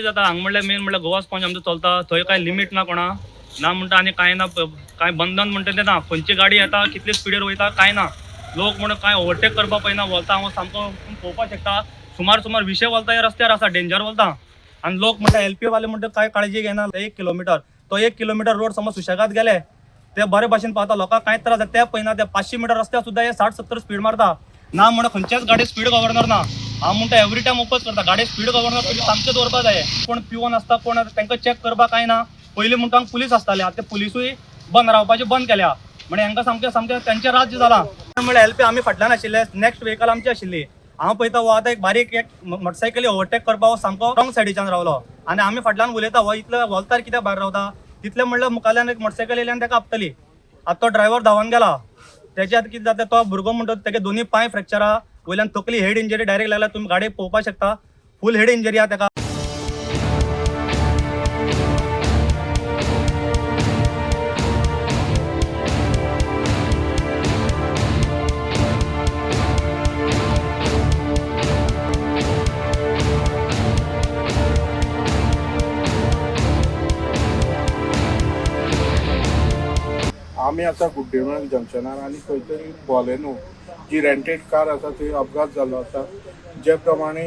जाता. हांगा म्हणल्यार मेन म्हणल्यार गोवा स्पॉन्ज आमचो चलता, थंय कांय लिमीट ना कोणा ना म्हणटा आनी कांय ना, कांय बंधन म्हणटा तें ना. खंयची गाडी येता कितले स्पिडीर वयता कांय ना. लोक म्हणून कांय ओवरटेक करपाक पळयना. वोलता हांव सामको पळोवपाक शकता, सुमार सुमार विशे वोलता ह्या रस्त्यार आसा, डेंजर वोलता. आनी लोक म्हणटा एल पी वाले म्हणटा कांय काळजी घेना. 1 किलोमिटर तो 1 किलोमिटर रोड समज सुशेगाद गेले ते बरे भाशेन पावता, लोकांक कांयच त्रास जाता ते पळयना. ते 500 मिटर रस्त्यार सुद्दां हे 60-70 स्पीड मारता. ना म्हणून खंयच्याच गाडी स्पीड गव्हर्नर ना. हांव म्हणटा एवरी टायम ओपोज करता, गाडी स्पीड गव्हर्नर पयलीं सामकें दवरपा जाय. कोण पिवन आसता कोण तांकां चॅक करपाक कांय ना. पयलीं म्हणटा पुलीस आसताले, आतां ते पुलिसूय बंद रावपाचें बंद केल्या. म्हणजे हांकां सामकें सामकें तेंचें राज्य जालां. म्हणल्यार एल पी आमी फाटल्यान आशिल्ले, नेक्स्ट व्हेकल आमची आशिल्ली. हांव पळयता हो आतां एक बारीक एक मोटरसायकली ओवरटेक करपाक हो सामको रॉंग सायडीच्यान रावलो आनी आमी फाटल्यान उलयता हो इतले वोलतार कित्याक भायर रावता. तितले म्हणल्यार मुखाल्यान एक मोटरसायकल येयली आनी ताका आपतली. आतां तो ड्रायव्हर धांवन गेला. तेच्या आतां कितें जाता, तो भुरगो म्हणटा तेगे दोनी पांय फ्रॅक्चर आहा, वयल्यान तकली हेड इंजरी डायरेक्ट लागल्या. तुमी गाडी पळोवपाक शकता, फूल हेड इंजरी आहा तेका. आमी आतां गुड्डेमळ जंक्शनार आनी खंय तरी बॉलेनो जी रेंटेड कार आसा थंय अपघात जाल्लो आसा. जे प्रमाणे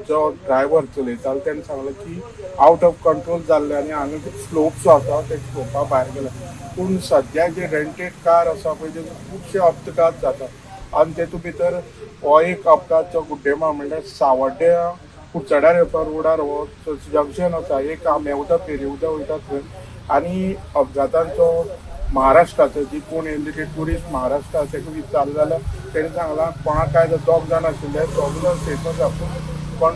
जो ड्रायव्हर चलयतालो तेणें सांगलें की आवट ऑफ कंट्रोल जाल्ले आनी हांगा स्लोप जो आसा ते स्लोपा भायर गेला. पूण सद्या जे रेंटेड कार आसा पळय तेजो खुबशे अपघात जाता आनी तेतूंत भितर हो एक अपघात जो गुड्डेमळ म्हणल्यार सावड्ड्या कुडचड्यार येवपा रोडार हो जंक्शन आसा, एक आंब्या फेरी उदक वयता थंय आनी अपघातांचो महाराष्ट्राचो जी कोण येयल्ली ते ट्युरिस्ट महाराष्ट्रा तेका विचारलें जाल्यार तेणें सांगलां कोणाक काय दोग जाण आशिल्ले, दोग जाण सेफ आसा, पूण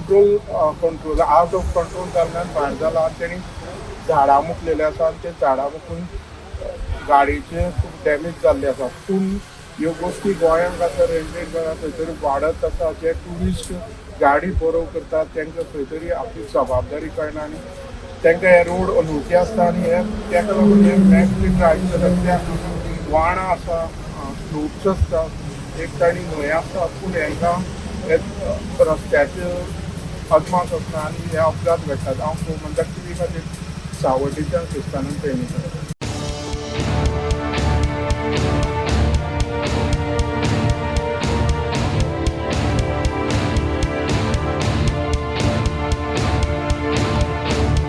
कंट्रोल आवट ऑफ कंट्रोल जाल्ल्यान भायर जाला आनी तेणी झाडां मुकलेली आसा आनी ते झाडां मुकून गाडयेचे खूब डॅमेज जाल्ले आसा. पूण ह्यो गोश्टी गोंयांत आतां रेंटेड कारां खंय तरी वाडत आसा. जे ट्युरिस्ट गाडी बरोव करतात तांकां खंय तरी आपली जबाबदारी कळना आनी तांकां हे रोड अनवळखी आसता आनी हे ताका लागून हे मॅक्सली ड्रायव्ह करतात. कित्याक वाणां आसा, स्लोप्स आसता, एक ताणी न्हंय आसता, पूण हांकां हे रस्त्याचे अदमास आसना आनी हे अपघात घडटात. हांव गोमंतक टीव्ही खातीर सावड्डेच्यान क्रिस्तानंद पेडणेकर.